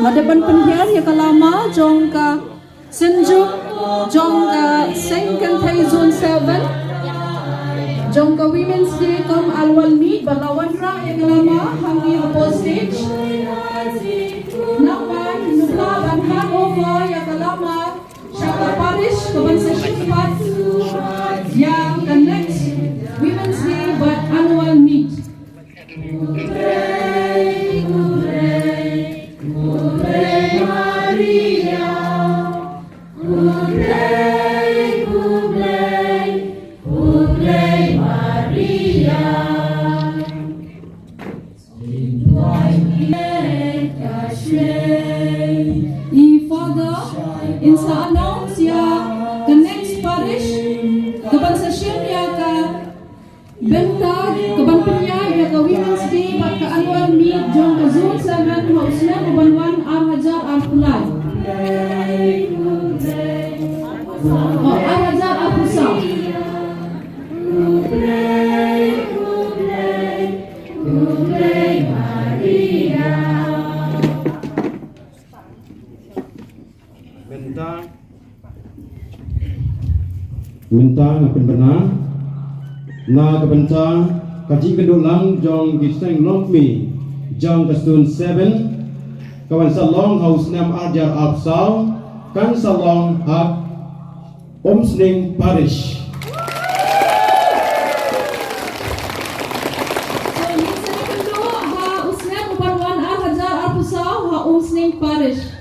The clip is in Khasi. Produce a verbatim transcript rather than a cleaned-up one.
Nga dep ban pynhiar ïa ka lama jong ka synjuk jong ka seng kynthei zone seven jong ka Women's Day cum Annual Meet, bad la wanrah ïa ka lama hangne hapoh stage. Nangta ngin ym lah ban hand over ïa ka lama sha ka parish ka ban sa shim pat ïa ka next Women's Day bad Annual Meet. I Father, in sa announce ïa ka next parish ka ban sa shim ïa ka bynta ka ban pynïaid ïa ka Women's Day bad ka Annual Meet jong ka Zone seven ha u snem u ban wan ar hajar arphew lai. Oh, ar hajar arphew saw. Mynta, mynta nga pynbna na ka bynta ka jingkynduh lang jong ki seng longkmie jong ka Zone seven, ka wan sa long ha u snem ar hajar arphew saw, kan sa long ha Umsning Parish. So, ngin sa ïakynduh ha u snem u ban wan ar hajar arphew saw ha Umsning Parish.